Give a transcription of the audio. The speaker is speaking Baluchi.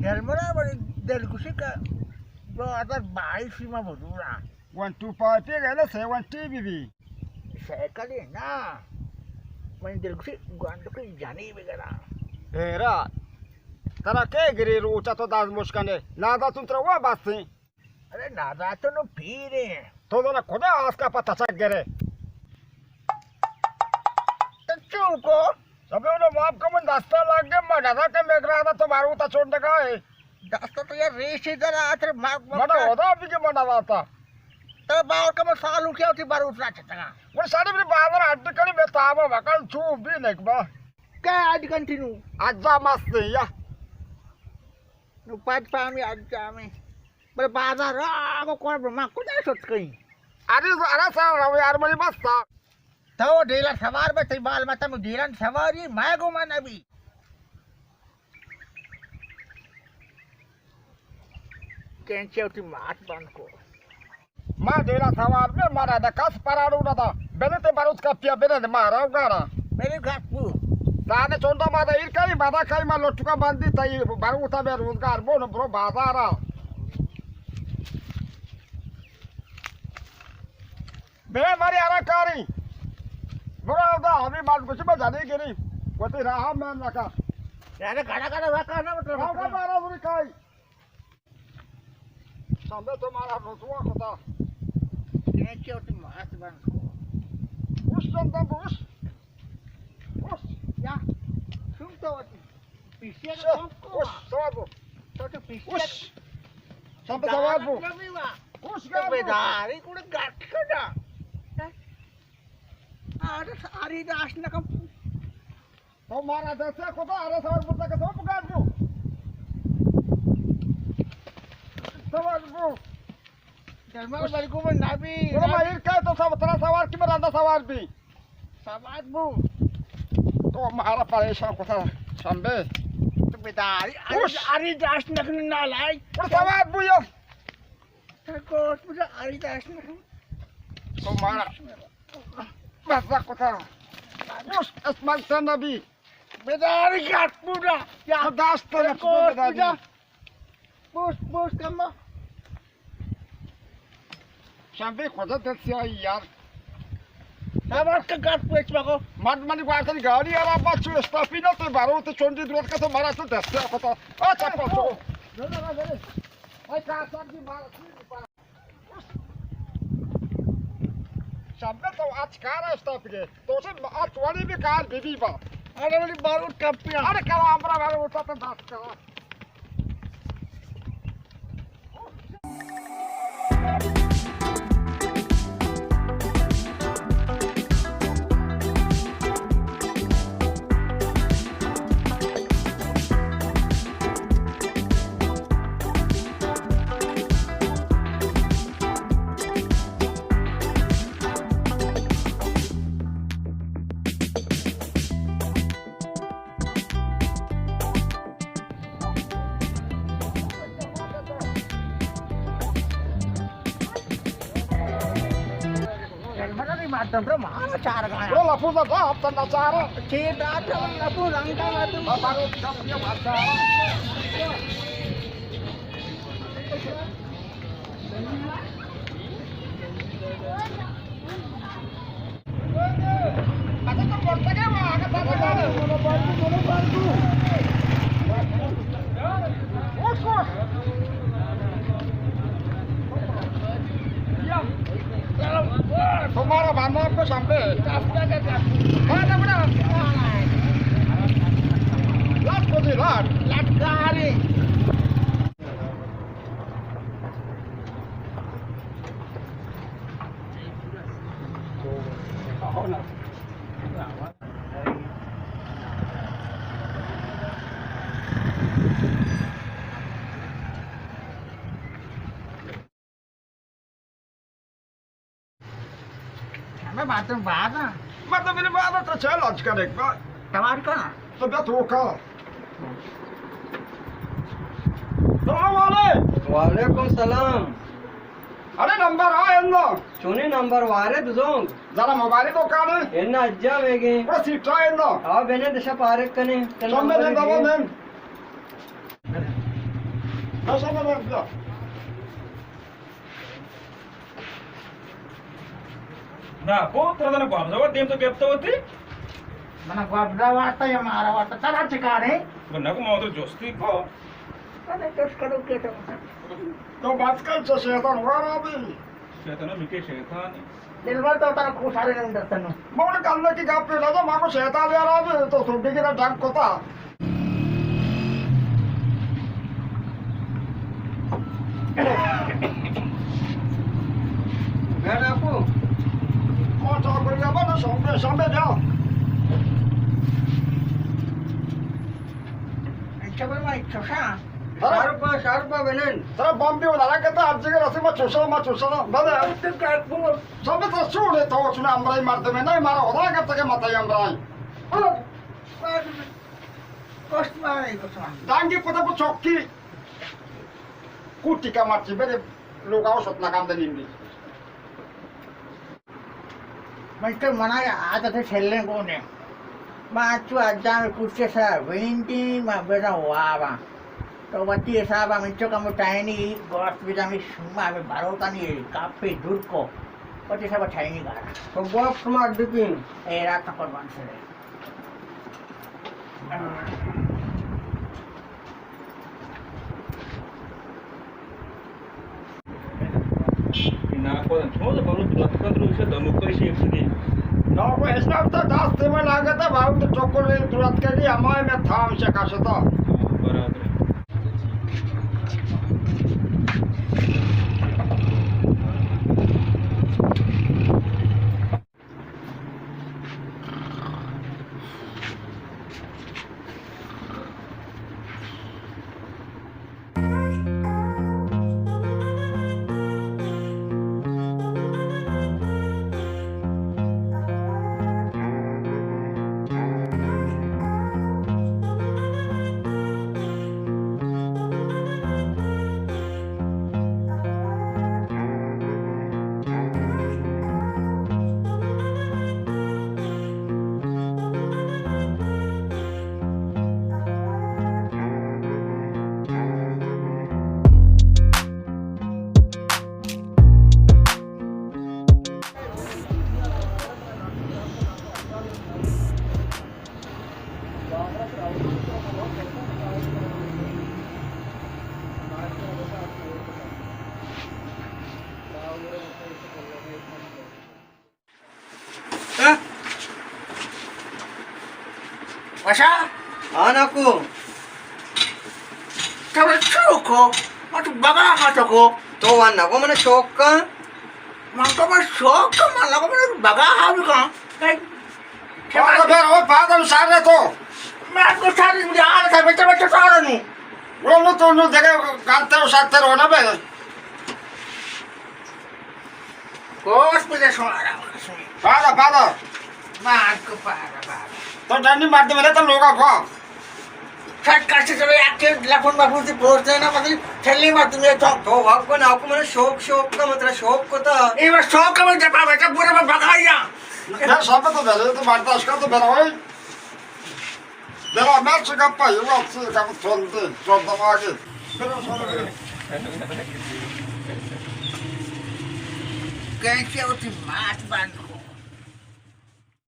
دلمراد، منی دلگوشی کہ دو ہزار بائیس ما بزوراں۔ ون ٹو فائیو گئے نا، سیونٹی بی بی۔ سائیکل نا، منی دلگوشی گونڈو کی جنی بگراں۔ ہیرا، ترا کے گری روچا تو داز مشکنے؟ نادا تم ترا وا بستیں۔ ارے نادا تو نو پیریں۔ تو زنا کجا آس کا پتہ چک گرے؟ تو چون کو؟ ابے انہوں معاف کن، من دستا لگ گئے، من نزا کہ میگرانا تو باروتا چونڈگا ہے۔ دستا تو یار ریشی در آتر ماک ماک منا خدا بھی کہ من نزاتا۔ تو باور کن من سالو کیا ہوتی باروت نہ چتگا۔ وہ ساڑی بھی بازار اڈ کری میں تابا وکل چو بھی نکبا۔ کیا اڈ کنٹینو؟ اجا مست ہے یا۔ نو پد پامی اجا میں۔ بلے بازار آگو کون بر ما کجا شت کئی؟ ارے ارے سر رو یار منی بستا۔ تو ڈیلا سوار بے، تئی بال متا مو ڈیلان سواری، مئے گو من ابھی۔ کینچے ہوتی مات بند کو۔ ما ڈیلا سوار بے، مارا دا کس پراڑو نہ دا۔ بلے تے بروچ کا پیا بلے ما راو گارا۔ میرے گھر کو۔ دانے چوندا ما دا ایر کئی، ما دا کئی ما لوٹکا بندی تئی بروتا بے روزگار بون برو بازارا۔ بے ماری آرا کاری۔ برو دا ہمیں مال کچھ میں جانے گری۔ وتی راہ میں لگا۔ یار گڑا گڑا رکھا نا مطلب۔ راو کا بارا بری کئی۔ شنبه تو مارا رسوا کتا۔ کینچے ہوتی ماس بند کو۔ اوش چندن بوش۔ اوش۔ یا۔ سن تو ہوتی۔ پیشے شو، کم کو۔ اوش، سوار بو۔ تو تو پیشے اوش۔ شنبه سوار بو۔ نمی وا۔ اوش تو گار بو۔ بیداری کو گٹ کنا۔ آرے ساری داشت نکم۔ تو مارا دستے کتا، ارے سوار بوتا کہ سوار بگار بو۔ سوار بو۔ درمان بلکو من نبی۔ تو ما ایر کئے تو سب ترا سوار کی مراندا سوار بی۔ سوار بو۔ تو مارا پریشان کتا شنبه۔ تو بیداری، اری، اوش۔ اری داشت نکن نالائی۔ تو سوار بو یا۔ تو کوٹ بجا اری داشت نکن۔ تو مارا۔ بس کتا۔ اوش، اسمان سنبی۔ بیداری گٹ بودا۔ یا۔ تو داشت تو تو نہ کوٹ بداری۔ بجا۔ بوش، بوش کما۔ شنبه خدا دل سیاہی یار۔ سوار کہ گٹ پیچ مگو۔ مرد منی گوارتنی گاڑی آرا بچو استافی نہ تو بارو تو چونڈی درست کا تو مارا تو دستے کتا۔ اچھا پچو۔ نہ، نہ، نہ، نہ۔ اے کار سب کی مارا۔ شنبه تو اچ کار است اپگے۔ تو سے اچ وڑی بھی کار بی بی با۔ ارے وڑی باروت کپیا۔ ارے کلا امرا باروت تو دست کا۔ برو لپوزا دا، اب تن نچارا۔ چیر دا، لپوز انگا ماتم۔ بابا رو، کم یہ بات۔ تمہارا بندہ آپ کو سامنے۔ لاٹ کو دے، لاٹ۔ لٹکاری۔ ہمیں باتوں بعد۔ مطلب میرے بعد تو چل آج کل ایک بار۔ تمہاری کہاں؟ تو بیا تو کا۔ السلام علیکم۔ وعلیکم السلام۔ ارے نمبر آ اندو۔ چونی نمبر وارد زونگ۔ ذرا موبائل تو کانے۔ ان اجا ویگے۔ بڑا سیٹا اندو۔ آ بنے دشا پارک کنے۔ چمے دے دبا نن۔ نہ، کو ترا دنا گوابزا وار دیم تو گپتا ہوتی؟ منا گوابزا وارتا یا مارا وارتا، ترا چی کارے؟ نہ کو ما تو جستی کو۔ انا کس کرو کے تو۔ تو بات کر، چو شیطان وارا بھی۔ شیطان، مکے شیطان۔ دلبر تو ترا کو سارے نہیں دستنو۔ موڑ کلے کی گپ پہ لگا، ماکو شیطان یار آ تو سوڈی کی ڈنگ کوتا۔ گھر آکو۔ کون سا کوئی ابا نہ سومبے، سومبے جاؤ۔ اچھا بھائی، میں چوشا۔ سر با، سر با بنن۔ سر بمبی والا کہتا ہر جگہ رسی ما چوشا، ما چوشا۔ بلے۔ سب تو سوڑے تو سنا امرائی مرد میں نہیں، مارا خدا کرتا کہ مت امرائی۔ او، او، کشت مارے، کشت مارے۔ ڈانگی پتہ پہ چوکی۔ کوٹی کا مرچی بلے لوگ آؤ ست لگام دنیم دی۔ من تو منا عادت ہے چھلیں گونے۔ ما چو اجام کوچے سا ویندی، ما بزا وابا۔ تو وتی حسابا من چو کمو ٹائنی گوشت بزا، می شما ہمیں بروتا نہیں، کافی دور کو۔ وتی حسابا ٹائنی گارا۔ تو گوشت ما دکین۔ اے رات قربان سرے۔ ناکو ہچ نہ بوت، دست میں لاگتا، باہو تو چکر درست کری، ہمائے میں تھام شکا شتا۔ برابر۔ ہاں؟ وشا؟ ہاں ناکو۔ تو شوق ہو؟ من تو بگا ہاں تو کو۔ تو وان ناکو من شوق کا۔ من تو من شوق کا، من لگو من بگا ہاں بھی کہاں۔ پادا بیر، او پادا سارے تو۔ میں کو سارے مجھے آ رہا تھا، بچہ بچہ سارا نہیں۔ وہ نو تو نو دیکھے، گانتے ہو ساتھ رو نا بے۔ کوس پہ دے شمارا، شمارا۔ پادا، پادا۔ مار کو پادا، پادا۔ تو ڈنڈی مار دے میرے تو لوگا کو۔ سچ کشتے چلو، یک کے لفن مفن سے پوچھتے ہیں نا، مطلب، چھلی مار دے میرے تو۔ تو واب کو نا کو، من شوق، شوق کا مطلب، شوق کو تا۔ اے بس شوق کا من جپا بیٹا، پورا میں بگایا۔ یار، سب تو بھرے، تو برداشت کر، تو بھرا ہوئے۔ برا، مرچ گپا، یہ وقت سے کم چلتے، چلتا آگے۔ برا، سب برا۔ کیسے ہوتی مات بند؟